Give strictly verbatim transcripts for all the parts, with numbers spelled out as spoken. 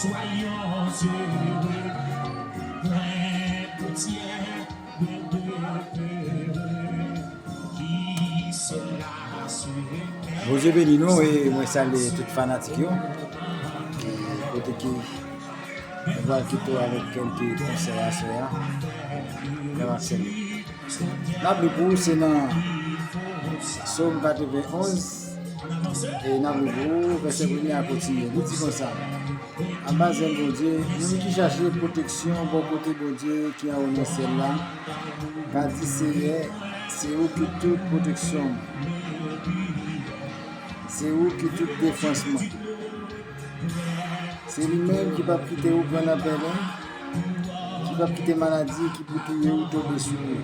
Bondye beni nou e mwen salye tout fanatik yo. E kote ki nou pral kite w avèk kèlke konsèy aswè a. Frè m ak sè m yo. N ap li pou ou, se nan Sòm katrevenn onz, e n ap li pou ou, vèsè premye a kontinye. Li di konsa, Anba zèl Bondye, moun ki chache pwoteksyon bò kote Bondye ki anwo nan syèl la, ka di, Seyè, se ou ki tout pwoteksyon m. Se ou ki tout defans mwen. Se li menm ki p ap kite ou pran nan pèlen, ki p ap kite maladi ki pou touye ou tonbe sou ou.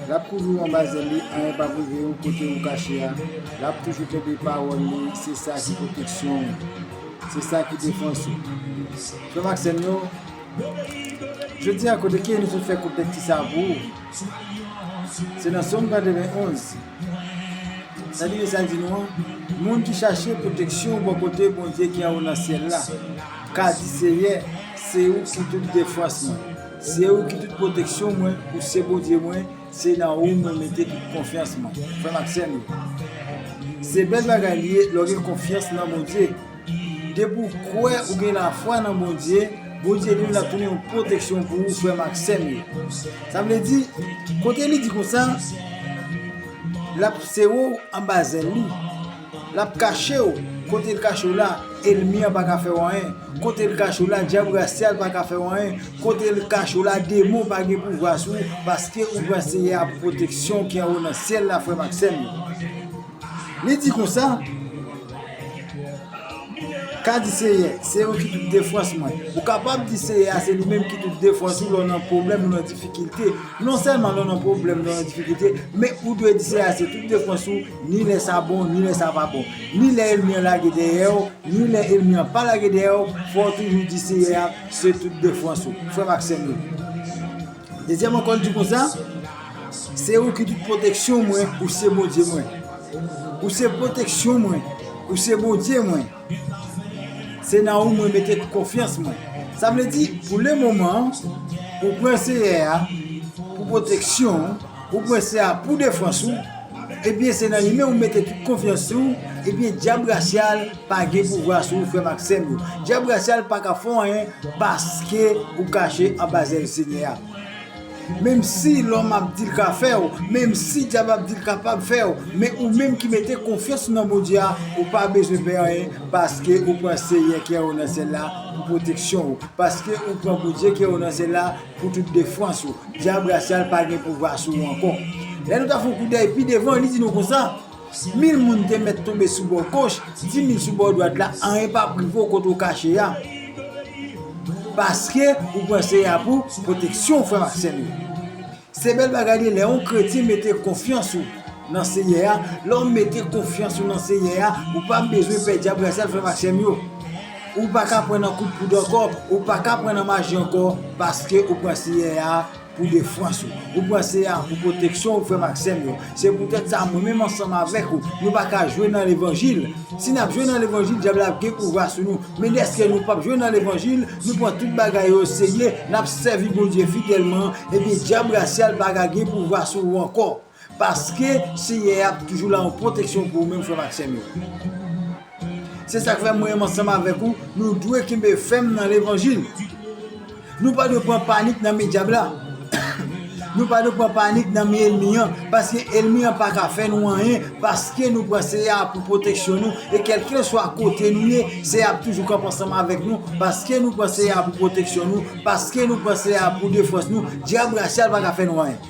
L ap kouvri w anba zèl li, anyen p ap rive ou kote ou kache a. L ap toujou kenbe pawòl li, se sa ki pwoteksyon ou. Se sa ki defans ou. Frè m ak sè m yo, jodi a kote ki nou sot fè kout lekti sa pou ou? Se nan Sòm katrevenn onz. Sa ki mesaj di nou an, moun ki chache pwoteksyon bò kote Bondye ki anwo nan syèl la, ka di, Seyè, se ou ki tout defans mwen. Se ou ki tout pwoteksyon mwen, ou se Bondye mwen, se nan ou mwen mete tout konfyans mwen. Frè m ak sè m yo, se bèl bagay li ye lè w gen konfyans nan Bondye. Depi w kwè, ou gen lafwa nan Bondye, Bondye li menm l ap tounen yon pwoteksyon pou ou, frè m ak sè m yo. Sa vle di, kote li di konsa, l ap sere w anba zèl li. L ap kache w. Kote l kache w la, ènmi an pa ka fè w anyen. Kote l kache w la, dyab rasyal pa ka fè w anyen. Kote l kache w la, demon pa gen pouvwa sou ou, paske ou pran Seyè a pou pwoteksyon ki anwo nan syèl la, frè m ak sè m yo. Li di konsa, ka di, Seyè, se ou ki tout defans mwen. Ou kapab di Seyè a se li menm ki tout defans ou lè w nan pwoblèm, ou nan difikilte. Non sèlman lè w nan pwoblèm, lè w nan difikilte, men ou dwe di Seyè a se tout defans ou, ni lè sa bon, ni lè sa pa bon. Ni lè ènmi an lage dèyè w, ni lè ènmi an pa lage dèyè w, fò w toujou di Seyè a se tout defans ou. Frè m ak sè m yo. Dezyèm ankò, li di konsa, se ou ki tout pwoteksyon mwen, ou se Bondye mwen. Ou se pwoteksyon mwen, ou se Bondye mwen. Se nan ou mwen mete konfyans mwen. Sa vle di, pou le moman, ou pran Seyè a pou pwoteksyon, ou pran Seyè a pou defans ou, ebyen se nan li menm ou mete tout konfyans ou, ebyen dyab rasyal pa gen pouvwa sou ou, frè m ak sè m yo. Dyab rasyal pa ka fè w anyen paske ou kache anba zèl Senyè a. Menm si lòm ap di l ka fè w, menm si dyab ap di l kapab fè w, men ou menm ki mete konfyans ou nan Bondye a, ou pa bezwen pè anyen, paske ou pran Seyè ki anwo nan syèl la pou pwoteksyon ou, paske ou pran Bondye ki anwo nan syèl la pou tout defans ou. Dyab rasyal pa gen pouvwa sou ou ankò. Lè nou ta fè yon kout dèy pi devan, li di nou konsa, mil moun te mèt tonbe sou bò goch, di mil sou bò dwat la, anyen p ap rive w kote w kache a. Paske ou pran Seyè a pou pwoteksyon w, frè m ak sè m yo. Se bèl bagay li lè yon kretyen mete konfyans ou nan Seyè a. Lè w mete konfyans ou nan Seyè a, ou pa bezwen pè dyab rasyal, frè m ak sè m yo. Ou pa ka pran nan kout poud ankò, ou pa ka pran nan maji ankò, paske ou pran Seyè a pou defans ou. Ou pran Seyè a pou pwoteksyon ou, frè m ak sè m yo. Se poutèt sa, mwen menm ansanm avèk ou, nou pa ka jwe nan levanjil. Si n ap jwe nan levanjil, dyab la ap gen pouvwa sou nou. Men dèske nou p ap jwe nan levanjil, nou pran tout bagay yo serye, n ap sèvi Bondye fidèlman, ebyen dyab rasyal pa ka gen pouvwa sou ou ankò. Paske Seyè a ap toujou la an pwoteksyon pou ou menm, frè m ak sè m yo. Se sa k fè mwen menm ansanm avèk ou, nou dwe kenbe fèm nan levanjil. Nou pa dwe pran panik nan men dyab la. Nou pa dwe pran panik nan men ènmi an, paske ènmi an pa ka fè nou anyen, paske nou pran Seyè a pou pwoteksyon nou, e kèlkeswa kote nou ye, Seyè a ap toujou kanpe ansanm avèk nou, paske nou pran Seyè a pou pwoteksyon nou, paske nou pran Seyè a pou defans nou, dyab rasyal pa ka fè nou anyen.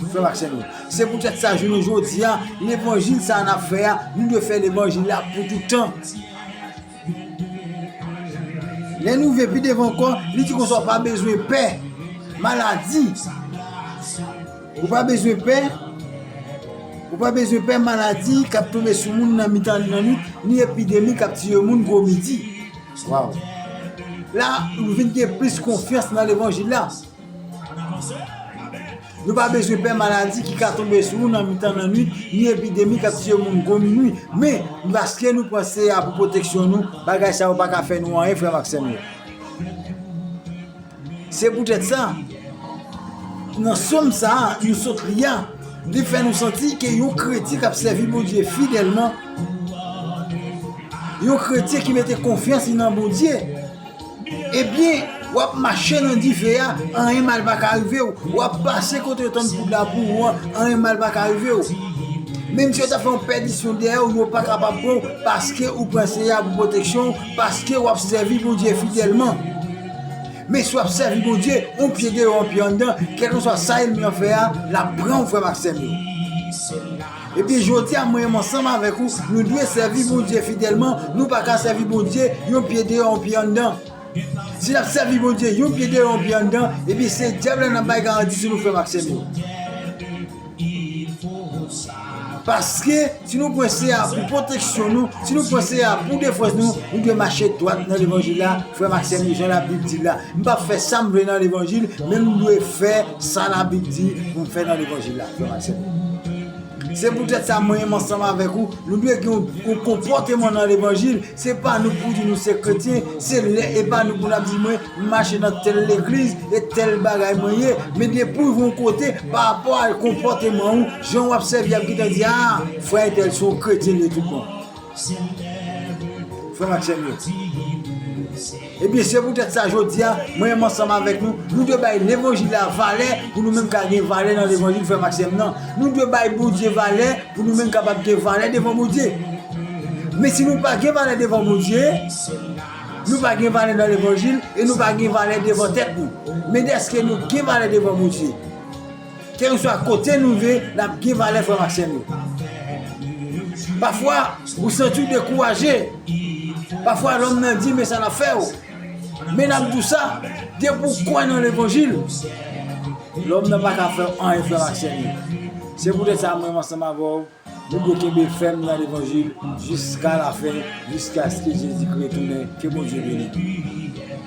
Frè m ak sè m yo, se poutèt sa, jounen jodi a, levanjil sa a n ap fè a, nou dwe fè levanjil la pou tout tan. Lè nou rive pi devan ankò, li di konsa, w pa bezwen pè maladi. Ou pa bezwen pè, ou pa bezwen pè maladi k ap tonbe sou moun nan mitan lannwit, ni epidemi k ap tiye moun gwo midi. Waw! La, ou vin gen plis konfyans nan levanjil la. Nou pa bezwen pè maladi ki ka tonbe sou ou nan mitan lannwit, ni epidemi k ap tiye moun gwo minwi. Men, paske nou pran Seyè a pou pwoteksyon nou, bagay sa yo pa ka fè nou anyen, frè m ak sè m yo. Se poutèt sa, nan sòm sa a, nou sot li a, li fè nou santi ke yon kretyen k ap sèvi Bondye fidèlman, yon kretyen ki mete konfyans li nan Bondye, ebyen, w ap mache nan dife a, anyen mal pa ka rive w. W ap pase kote yo tann poud la pou ou an, anyen mal pa ka rive w. Menm si yo ta fè yon pèdisyon dèyè w, yo pa kapab pran w, paske ou pran Seyè a pou pwoteksyon w, paske w ap sèvi Bondye fidèlman. Men si w ap sèvi Bondye, yon pye deyò, yon pye anndan, kèlkeswa sa ènmi an fè a, l ap pran w, frè m ak sè m yo. Ebyen, jodi a, mwen menm ansanm avèk ou, nou dwe sèvi Bondye fidèlman. Nou pa ka sèvi Bondye, yon pye deyò, yon pye anndan. Si n ap sèvi Bondye, yon pye deyò, yon pye anndan, ebyen, se dyab la n ap bay garanti sou nou, frè m ak sè m yo. Paske, si nou pran Seyè a pou pwoteksyon nou, si nou pran Seyè a pou defans nou, nou dwe mache dwat nan levanjil la, frè m ak sè m yo, jan Labib di l la. M p ap fè sa m vle nan levanjil, men m dwe fè sa Labib di pou m fè nan levanjil la, frè m ak sè m yo. Se poutèt sa, mwen menm ansanm avèk ou, nou dwe gen yon, yon konpòteman nan levanjil. Se pa nou pou di nou se kretyen, se lè e pa nou pou n ap di mwen, m mache nan tèl legliz e tèl bagay mwen ye. Men depi w rive yon kote, pa rapò a konpòteman ou, jan w ap sèvi, y ap gentan di, a, frè entèl se yon kretyen li ye tout bon. Frè m ak sè m yo. Ebyen, se poutèt sa, jodi a, mwen menm ansanm avèk nou, nou dwe bay levanjil la valè pou nou menm ka gen valè nan levanjil, frè m ak sè m nan. Nou dwe bay Bondye valè pou nou menm kapab gen valè devan Bondye. Men si nou pa gen valè devan Bondye, nou pa gen valè nan levanjil e nou pa gen valè devan tèt nou. Men dèske nou gen valè devan Bondye. Kèlkeswa kote nou rive, n ap gen valè, frè m ak sè m yo. Pafwa, ou santi w dekouraje. Pafwa, lòm nan di, men sa n ap fè w. Men n ap di w sa, depi w kwè nan levanjil, lòm nan pa ka fè w anyen, frè m ak sè m yo. Se poutèt sa, mwen menm ansanm avè w, nou dwe kenbe fèm nan levanjil jiska lafen, jiskaske Jezikri retounen. Ke Bondye beni nou.